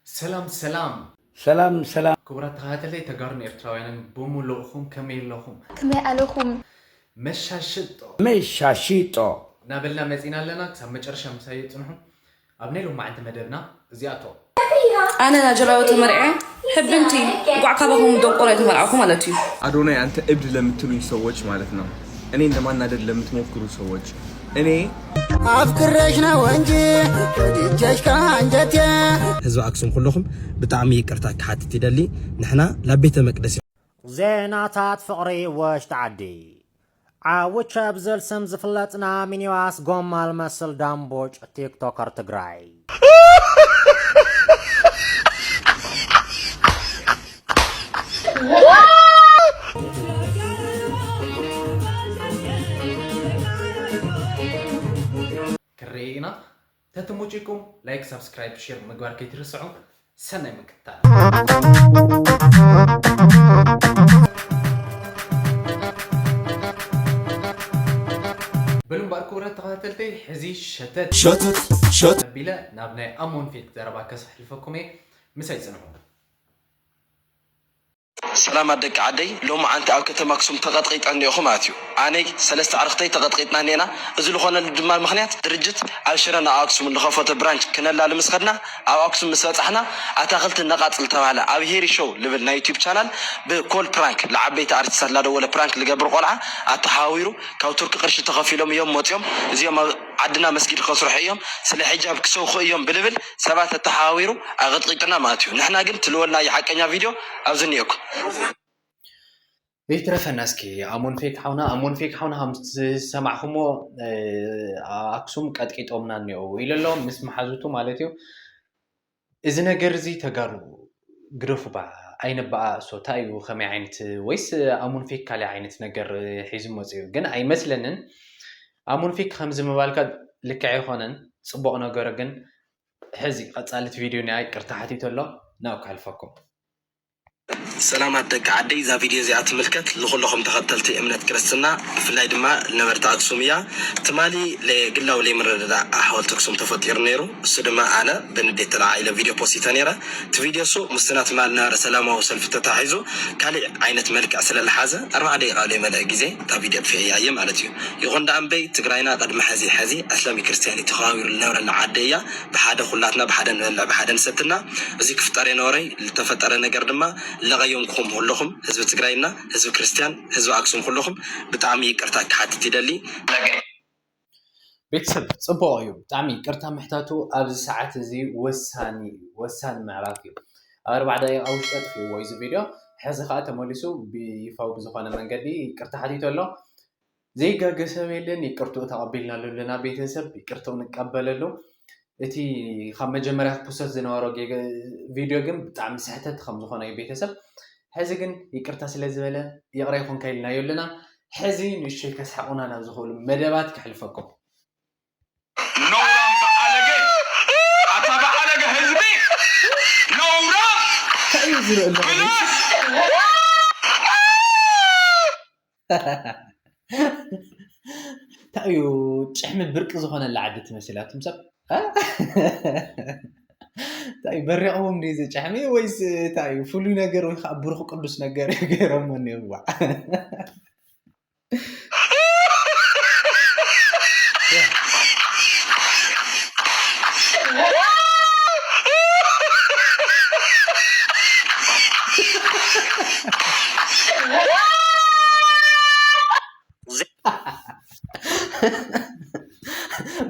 ሰላም ሰላም ሰላም ሰላም ክቡራት ተኸታተልተይ ተጋሩን ኤርትራውያንን ብምሉእኹም ከመይ ኣለኹም? ከመይ ኣለኹም? መሻሽጦ መሻሺጦ እናበልና መጺና ኣለና። ክሳብ መጨረሻ ምሳይ ጽንሑ። ኣብ ናይ ሎማዓንቲ መደብና እዚኣቶም ኣነ ናጀራዊ ተመርዐ ሕብንቲ እንቋዕ ካባኹም ደንቆሮ የተመርዓኹ ማለት እዩ። አዶናይ አንተ እብድ ለምትሉኝ ሰዎች ማለት ነው። እኔን ለማናደድ ለምትሞክሩ ሰዎች እኔ አፍቅሬሽ ነው እንጂ ወድጄሽ ከአንጀቴ ህዝቢ ኣክሱም ኩልኹም ብጣዕሚ ይቅርታ ክሓትት ይደሊ። ንሕና ናብ ቤተ መቅደስ ዜናታት ፍቕሪ ውሽጢ ዓዲ። ዓውቸ ብዝብል ስም ዝፍለጥ ናይ ሚኒባስ ጎማ ዝመስል ዳምቦጭ ቲክቶከር ትግራይ። ክርኢ ኢና። ተተመጪኩም ላይክ፣ ሳብስክራይብ፣ ሼር ምግባር ከይትርስዑ። ሰናይ ምክትታል። በሉ እምበኣር ክቡራት ተኸታተልተይ ሕዚ ሸተት ሸተት ሸተት ኣቢለ ናብ ናይ ኣሞን ፌክ ዘረባ ከስሕልፈኩም እየ። ምሳይ ጽንሑ። ሰላማት ደቂ ዓደይ፣ ሎማዓንቲ ኣብ ከተማ ኣክሱም ተቐጥቒጠ እኒኦኹ ማለት እዩ። ኣነይ ሰለስተ ኣዕርኽተይ ተቐጥቒጥና እኒኤና። እዚ ዝኾነሉ ድማ ምኽንያት ድርጅት ኣብ ሽረ ናብ ኣክሱም ልኸፈቶ ብራንች ክነላሊ ምስ ኸድና ኣብ ኣክሱም ምስ በጻሕና ኣታኽልቲ ነቓጽል ተባህለ ኣብ ሄሪ ሾው ልብል ናይ ዩቲዩብ ቻናል ብኮል ፕራንክ ልዓበይቲ ኣርቲስታት ላደወለ ፕራንክ ልገብር ቆልዓ ኣተሓዋዊሩ ካብ ቱርኪ ቅርሺ ተኸፊሎም እዮም መፅዮም። እዚኦም ኣብ ዓድና መስጊድ ከስርሑ እዮም፣ ስለ ሒጃብ ክሰብኹ እዮም ብልብል ሰባት ኣተሓዋዊሩ ኣቐጥቂጡና ማለት እዩ። ንሕና ግን ትልወልና ሓቀኛ ቪድዮ ኣብዚ እኒኦኩም። ይትረፈና እስኪ ኣሞን ፌክ ሓውና ኣሞን ፌክ ሓውና ከም ዝሰማዕኹሞ ኣክሱም ቀጥቂጦምና እኒኦ ኢሉ ኣሎ ምስ መሓዙቱ ማለት እዩ። እዚ ነገር እዚ ተጋሩ ግደፉ ባ ኣይነባኣሶ እንታይ እዩ ከመይ ዓይነት ወይስ ኣሞን ፌክ ካልእ ዓይነት ነገር ሒዙ መፅኡ ግን ኣይመስለንን። ኣሞን ፌክ ከምዚ ምባልካ ልክዕ ኣይኮነን። ፅቡቕ ነገር ግን ሕዚ ቀፃሊት ቪድዮ ናይ ይቅርታ ሓቲቱ ኣሎ ናብ ከሕልፈኩም። ሰላማት ደቂ ዓደይ፣ እዛ ቪድዮ እዚኣ ትምልከት ንኩለኹም ተኸተልቲ እምነት ክርስትና፣ ብፍላይ ድማ ነበርቲ ኣክሱም እያ። ትማሊ ለግላዊ ለይምርድዳእ ሓወልቲ ኣክሱም ተፈጢሩ ነይሩ። እሱ ድማ ኣነ ብንዴት ተለዓዒለ ቪድዮ ፖስተ ነይረ። እቲ ቪድዮ እሱ ምስትና ትማሊ ነበረ ሰላማዊ ሰልፊ ተታሒዙ ካሊእ ዓይነት መልክዕ ስለ ዝሓዘ ኣርባዓ ደቂቃ ዘይመልአ ግዜ እታ ቪድዮ ኣጥፊኤያ እየ ማለት እዩ። ይኹን ደኣ እምበይ ትግራይና ቅድሚ ሕዚ ሕዚ ኣስላሚ ክርስትያን እዩ ተኸባቢሩ ዝነብረላ ዓዲ እያ። ብሓደ ኩላትና ብሓደ ንበልዕ ብሓደ ንሰትና። እዚ ክፍጠር የነበረይ ዝተፈጠረ ነገር ድማ ለቐዮም ክኹም ሁልኹም ህዝቢ ትግራይና ህዝቢ ክርስትያን ህዝቢ ኣክሱም ኩልኹም ብጣዕሚ ይቅርታ ክሓትት ይደሊ። ቤተሰብ ጽቡቕ እዩ። ብጣዕሚ ይቅርታ ምሕታቱ ኣብዚ ሰዓት እዚ ወሳኒ እዩ። ወሳኒ ምዕራፍ እዩ። ኣብ ኣርባዕ ደቂቃ ውሽጢ ኣጥፊእዎ እዚ ቪድዮ። ሕዚ ከዓ ተመሊሱ ብይፋዊ ብዝኾነ መንገዲ ይቅርታ ሓቲቱ ኣሎ። ዘይጋገ ሰብ የለን። ይቅርትኡ ተቐቢልናሉ ኣለና ቤተሰብ። ይቅርትኡ ንቀበለሉ። እቲ ካብ መጀመርያ ክፖሰት ዝነበሮ ጌገ ቪድዮ ግን ብጣዕሚ ስሕተት ከም ዝኾነ እዩ ቤተሰብ። ሕዚ ግን ይቅርታ ስለ ዝበለ ይቕረ ይኹንካ ኢልናዮ ኣለና። ሕዚ ንእሽተይ ከስሕቑና ናብ ዝኽእሉ መደባት ከሕልፈኩም። ነውራም በዓለገ ኣታ በዓለገ ህዝቢ ነውራም እንታይ እዩ ዝርኢ ኣለኹ? ብላሽ እንታይ እዩ ጭሕሚ ብርቂ ዝኾነላ ዓዲ ትመስል ኣቱም ሰብ? እ? እንታይ እዩ በሪቕዎም ድዩ እዚ ጭሕሚ ወይስ እንታይ እዩ ፍሉይ ነገር ወይ ከዓ ብሩኽ ቅዱስ ነገር እዩ ገይሮሞ እኒኦ? ዋዕ።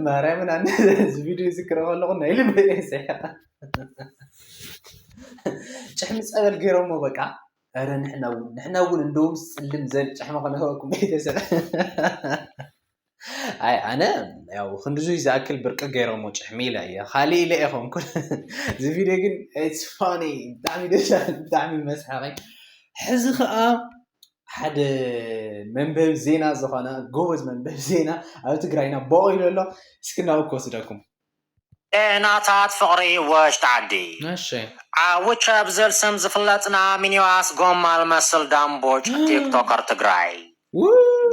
ማርያምን ኣነ እዚ ቪድዮ እዚ ክረኦ ኣለኹ ናይ ልበይ እየ ስሒቐ። ጭሕሚ ጸበል ገይሮሞ በቃ። ኧረ ንሕና እውን ንሕና እውን እንደውም ጽልም ዘል ጭሕሚ ከነህበኩም ቤተሰብ። ኣይ ኣነ ያው ክንድዙይ ዝኣክል ብርቂ ገይሮሞ ጭሕሚ ኢለ እየ ካልእ ኢለ ኣይኮንኩን። እዚ ቪድዮ ግን it's funny ብጣዕሚ ደስ ብጣዕሚ መስሓቂ። ሕዚ ከዓ ሓደ መንበብ ዜና ዝኾነ ጎበዝ መንበብ ዜና ኣብ ትግራይና ቦቕ ኢሉ ኣሎ። እስኪ ናብኡ ክወስደኩም። ዜናታት ፍቕሪ ውሽጢ ዓዲ። እሺ ዓውቸ ብዝብል ስም ዝፍለጥ ናይ ሚኒባስ ጎማ ዝመስል ዳምቦጭ ቲክቶከር ትግራይ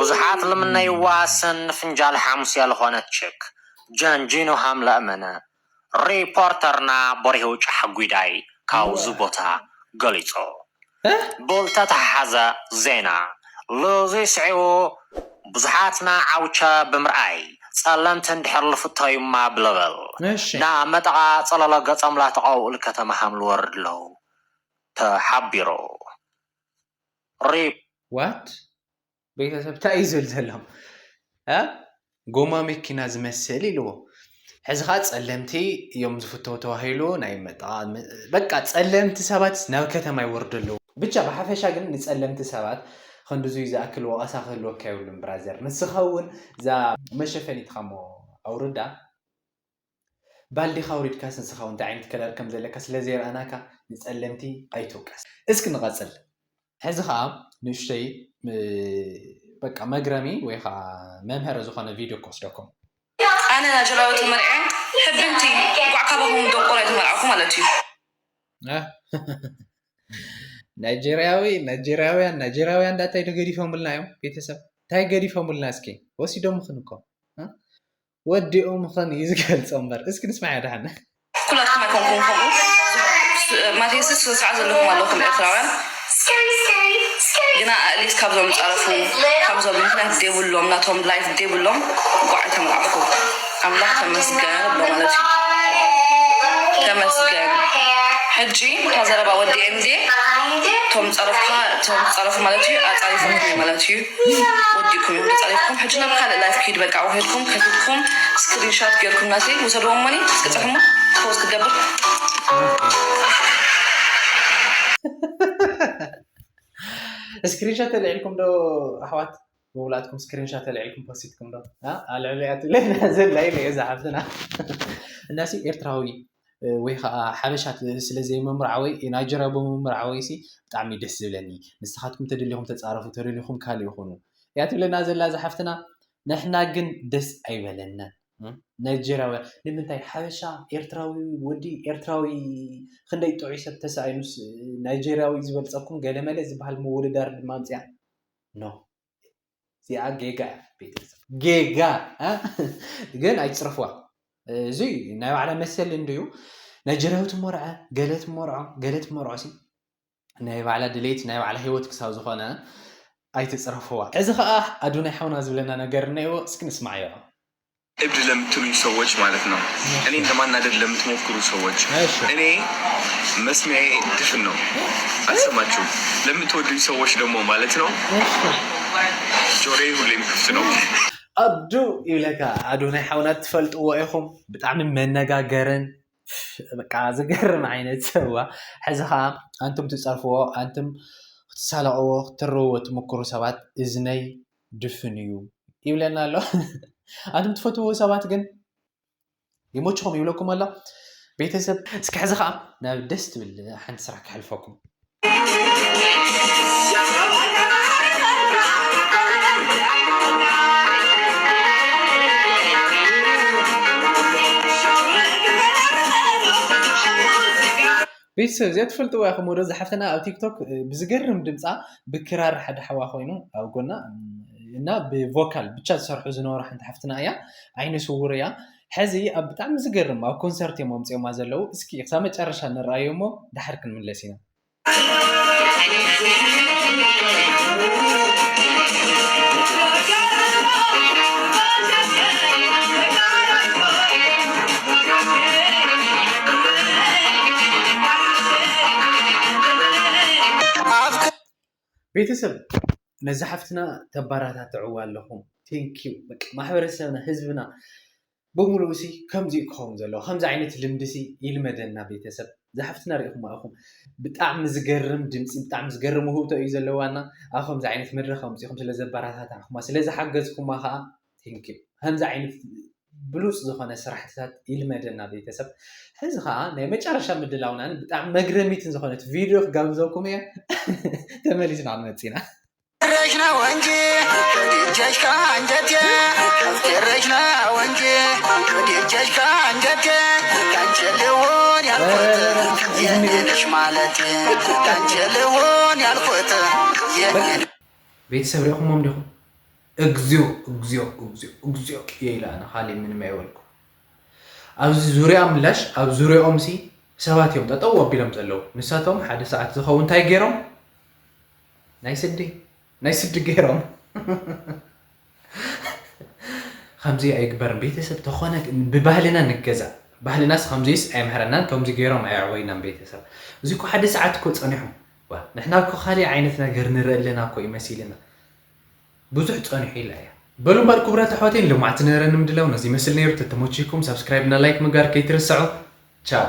ብዙሓት ልምነይዋ ስን ፍንጃል ሓሙስ ያልኾነት ችክ ጀንጂኖ ሃም ለእመነ ሪፖርተርና በሪሁ ጫሕጒዳይ ካብዚ ቦታ ገሊጹ። ብልተተሓሓዘ ዜና፣ ሎዚ ስዒቡ ብዙሓትና ዓውቻ ብምርኣይ ጸለምቲ እንድሕር ልፍተዩማ ብለበል ናብ መጠቓ ጸለሎ ገጾም ላተቐውኡ ልከተማ ሃምልወርድ ኣለዉ ተሓቢሩ። ሪፕ ዋት ቤተሰብ እንታይ እዩ ዝብል ዘሎ? እ? ጎማ መኪና ዝመስል ኢልዎ። ሕዚ ከዓ ጸለምቲ እዮም ዝፍተው ተባሂሉ ናይ መጣ በቃ ጸለምቲ ሰባት ናብ ከተማ ይወርዱ ኣለዉ። ብቻ ብሓፈሻ ግን ንጸለምቲ ሰባት ክንድዙይ ዝኣክል ወቐሳ ክህልወካ የብሉን ብራዘር። ንስኻ እውን እዛ መሸፈኒትካ ሞ ኣውርዳ ባልዲኻ ኣውሪድካስ ንስኻ እውን እንታይ ዓይነት ከለር ከም ዘለካ ስለ ዘይረኣናካ ንጸለምቲ ኣይትውቀስ። እስኪ ንቐጽል። ሕዚ ከዓ ንእሽተይ በቃ መግረሚ ወይ ከዓ መምሀሪ ዝኾነ ቪድዮ ክወስደኩም። ኣነ ናጀራዊ ተመርዐ ሕብንቲ ጓዕ ካባኹም ደንቆሮ ኣይተመርዓኹ ማለት እዩ። ናይጀርያዊ ናይጀርያውያን ናይጀርያውያን ዳታይ ተገዲፎምልና እዮም ቤተሰብ እንታይ ገዲፎምልና እስኪ ወሲዶምኽን እኮ ወዲኦምኽን እዩ ዝገልፆ እምበር እስኪ ንስማዕ ያድሓና ኩላትኩም ኣይኮንኩም ከምኡ ማቴስስ ስነ ስርዓት ዘለኩም ኣለኩም ኤርትራውያን ግና ኣእሊስ ካብዞም ዝፀረፉ ካብዞም ምክንያት ዘይብሎም ናቶም ላይፍ ዘይብሎም ጓዕ ተመርዓኹ ኣምላኽ ተመስገን ኣሎ ማለት እዩ ተመስገን ሕጂ እታ ዘረባ ወዲኤ እንዴ ቶም ፀረፍካ ቶም ፀረፉ ማለት እዩ ኣፃሪፉኩም እዩ ማለት እዩ ወዲኩም እዮም ተፃሪፍኩም ሕጂ ናብ ካልእ ላይፍ ክሂድ በቃ ውሒድኩም ከፊትኩም ስክሪንሻት ገይርኩም ናተይ ውሰድዎም ሞኒ እስክፅሕሞ ፖስት ክገብር ስክሪንሻት ተልዒልኩም ዶ ኣሕዋት ብውላትኩም ስክሪንሻት ተልዒልኩም ፖስቲትኩም ዶ ኣልዕልያ ትብለና ዘላ ኢለ እየ ዝሓፍትና እናሲ ኤርትራዊ ወይ ከዓ ሓበሻ ስለ ዘይምምርዓወይ ናይጀርያ ብምምርዓወይ ሲ ብጣዕሚ ደስ ዝብለኒ ንስኻትኩም ተደሊኹም ተፃረፉ ተደሊኹም ካልእ ይኹኑ እያ ትብለና ዘላ ዝሓፍትና ንሕና ግን ደስ ኣይበለናን ናይጀርያውያን ንምንታይ ሓበሻ ኤርትራዊ ወዲ ኤርትራዊ ክንደይ ጥዑይ ሰብ ተሳኢኑስ ናይጀርያዊ ዝበልፀኩም ገለመለ ዝበሃል ምውድዳር ድማ ምፅያ ኖ እዚኣ ጌጋ እያ ቤተሰብ ጌጋ ግን ኣይትፅረፍዋ እዚ ናይ ባዕላ መሰል እንድዩ ናይጀርያዊ ትመርዐ ገለ ትመርዖ ገለ ትመርዖ ሲ ናይ ባዕላ ድሌት ናይ ባዕላ ሂወት ክሳብ ዝኾነ ኣይትፅረፍዋ እዚ ከዓ ኣዱናይ ሓውና ዝብለና ነገር እነይዎ እስኪ ንስማዕዮ እብድ ለምትሉኝ ሰዎች ማለት ነው። እኔን ለማናደድ ለምትሞክሩ ሰዎች እኔ መስሚያዬ ድፍን ነው፣ አልሰማችሁም። ለምትወዱኝ ሰዎች ደግሞ ማለት ነው ጆሮዬ ሁሌም ክፍት ነው። ኣዱ ይብለካ ኣዶናይ ሓውና ትፈልጥዎ ኢኹም ብጣዕሚ መነጋገርን በቃ ዝገርም ዓይነት ሰዋ ሕዚ ከዓ ኣንቱም ትፀርፍዎ ኣንቱም ክትሳለቕዎ ክትርዎ ትምክሩ ሰባት እዝነይ ድፍን እዩ ይብለና ኣሎ ኣንቱም ትፈትዎ ሰባት ግን ይሞችኹም ይብለኩም ኣሎ ቤተሰብ እስኪ ሕዚ ከዓ ናብ ደስ ትብል ሓንቲ ስራሕ ክሕልፈኩም ቤተሰብ እዚኣ ትፈልጥዋ ኢኹም ወዶ ዝሓፍተና ኣብ ቲክቶክ ብዝገርም ድምፃ ብክራር ሓደ ሓዋ ኮይኑ ኣብ ጎና እና ብቮካል ብቻ ዝሰርሑ ዝነበሩ ሓንቲ ሓፍትና እያ ዓይነ ስውር እያ ሕዚ ኣብ ብጣዕሚ ዝገርም ኣብ ኮንሰርት እዮም ኣምፅኦማ ዘለዉ እስኪ ክሳብ መጨረሻ ንረኣዮ እሞ ድሓር ክንምለስ ኢና ቤተሰብ ነዚ ሓፍትና ተባራታትዕዋ ኣለኹም ቴንኪዩ ማሕበረሰብና ህዝብና ብምሉኡ ሲ ከምዚ ክኸውን ዘለዎ ከምዚ ዓይነት ልምዲ ሲ ይልመደና ቤተሰብ ዝሓፍትና ሪኢኹም ኢኹም ብጣዕሚ ዝገርም ድምፂ ብጣዕሚ ዝገርም ውህብቶ እዩ ዘለዋና ኣብ ከምዚ ዓይነት መድረክ ኣምፂኹም ስለ ዘበራታታዕኩማ ስለ ዝሓገዝኩማ ከዓ ቴንኪዩ ከምዚ ዓይነት ብሉፅ ዝኾነ ስራሕትታት ይልመደና ቤተሰብ ሕዚ ከዓ ናይ መጨረሻ ምድላውናን ብጣዕሚ መግረሚትን ዝኾነት ቪድዮ ክጋብዘኩም እየ ተመሊስና ክንመፅና ረሽ ነው እንጂ ከዲጀሽ ከአንጀቴ ከፍቴረሽ ነው እንጂ ከዲጀሽ ከአንጀቴ ካንቺ ልሆን ያልኩት የኔ ነሽ ማለት ካንቺ ልሆን ያልኩት የኔ ቤተሰብ ሪእኹሞም ዲኹም? እግዚኦ እግዚኦ እግዚኦ እግዚኦ እየ ኢለ ኣነ ካሊእ ምንም ኣይበልኩ። ኣብዚ ዙርያ ምላሽ ኣብ ዙርያኦም ሲ ሰባት እዮም ጠጠው ኣቢሎም ዘለዉ። ንሳቶም ሓደ ሰዓት ዝኸውን እንታይ ገይሮም? ናይ ስዲ ናይ ስዲ ገይሮም ከምዚ ኣይግበርን ቤተሰብ ተኾነ ብባህልና ንገዛ። ባህልናስ ከምዚስ ኣይምሕረናን። ከምዚ ገይሮም ኣየዕወይናን ቤተሰብ። እዚ እኮ ሓደ ሰዓት እኮ ጸኒሑ። ዋ፣ ንሕና እኮ ካሊእ ዓይነት ነገር ንርኢ ኣለና እኮ ይመሲልና። ብዙሕ ጸኒሑ ኢላ እያ። በሉ እምበር ክቡራት ኣሕዋተይ፣ ንሎማዕቲ ነበረኒ ምድላው ነዚ ይመስል ነይሩ። ተተመችኩም ሳብስክራይብ እና ላይክ ምግባር ከይትርስዑ። ቻው።